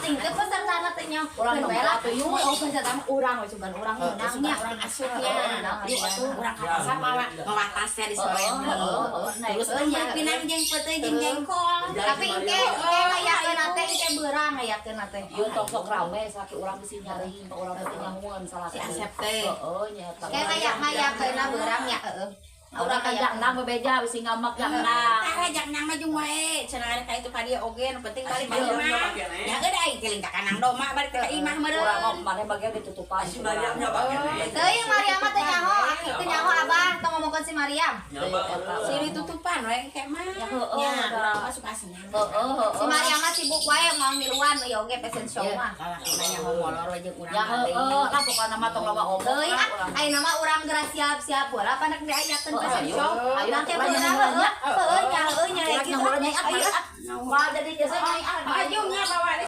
Ting teh pesertana teh nya. Urang Keun we nempo lah. atuh, yuk. Oh, peserta mah urang we, sugan urang meunang nya. Urang asupnya. Yuk atuh. Urang ka pasar mawa mawa tasnya di sore. Heeh. Terus Nya. pinang jeung peuteuy jeung jengkol. Tapi engke engke ngayakeun teh engke beurang ngayakeun teh. Ieu tong sok rame, sakit urang bisi nyari, urang bisi nyahuan salah. Si Asep teh. Heeh, nya eta. Engke ngaya ngayakeunna beurang nya, heeh. Urang kan jang bebeja bisi ngamak jang nang. Tara jak nang mah jeung wae, cenah ada ka itu ka dieu oge, nu penting balik ka imah. Ya geus aing keling ka kanang doma balik ka imah meureun. Urang mah maneh bagian ditutupan. Si Mariamnya pakai. Teuing Mariam mah teu nyaho, aki teu nyaho Abah, tong ngomongkeun si Mariam. Si ditutupan we engke mah. Ya, heeh, Nya, dah. urang mah suka senang. Heeh. Si Mariam mah sibuk wae mau miluan ieu oge fashion show mah. Lalaki mah nyaho molor we jeung urang. Ya heeh, lah pokokna mah tong loba omong. Teuing ah, ayeuna mah urang geura siap-siap heula panak diayakeun fashion Ayo. show. Ayo, Urang teh lah, beurang nyaho, heeh, heeh nya, heueuh nya Ayo, gitu. ayo, Ayo ah. Wah, jadi biasanya Maju nya bawa.